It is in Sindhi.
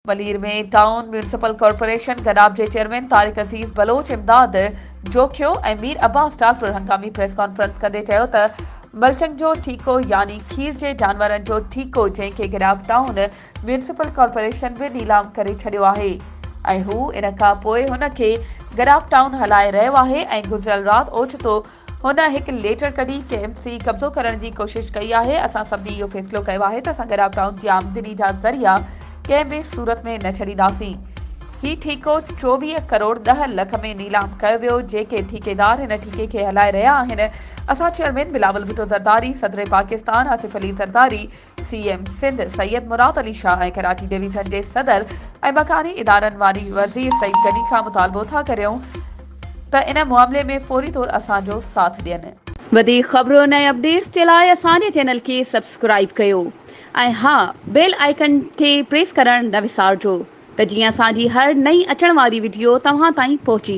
Malir ۾ town municipal corporation Gadap جي چيئرمين طارق عزيز بلوچ، امداد جوکيو ۽ مير عباس ٽالپر هنگامي پريس ڪانفرنس ڪندي چيو ته ملچنگ جو ٺيڪو يعني کير جي جانورن جو ٺيڪو جنهن کي گڏاپ ٽائون ميونسپل ڪارپوريشن به نيلام ڪري ڇڏيو آهي ۽ هو ان کان پوء هن کي گڏاپ ٽائون هلائي رهيو آهي ۽ گذريل رات اوچتو هن هڪ ليٽر ڪڍي ڪي ايم سي قبضو ڪرڻ جي ڪوشش ڪئي آهي، اسان سڀني اهو فيصلو ڪيو آهي ته اسان گڏاپ ٽائون جي آمدني جا ذريعا ڪنهن به صورت ۾ نه ڇڏينداسين. هي ٺيڪو 24 ڪروڙ 10 لک ۾ نيلام ڪيو ويو، جيڪي ٺيڪيدار هن ٺيڪي کي هلائي رهيا آهن، اسان چيئرمين بلاول ڀٽو زرداري، صدر Pakistan Asif Ali Zardari, C M Sindh Syed Murad Ali Shah ۽ Karachi division جي صدر ۽ مڪاني ادارن واري وزير سعيد غني کان مطالبو ٿا ڪريون ته ان معاملي ۾ فوري طور اسان جو ساٿ ڏين. وڌيڪ خبرن ۽ اپڊيٽس جي لاء اسان جي چينل کي سبسڪرائيب ڪيو ۽ ها بيل آئيڪن کي پريس ڪرڻ نه وسارجو ته جيئن اسان جي هر نئين اچڻ واري وڊيو توهان تائين پهچي.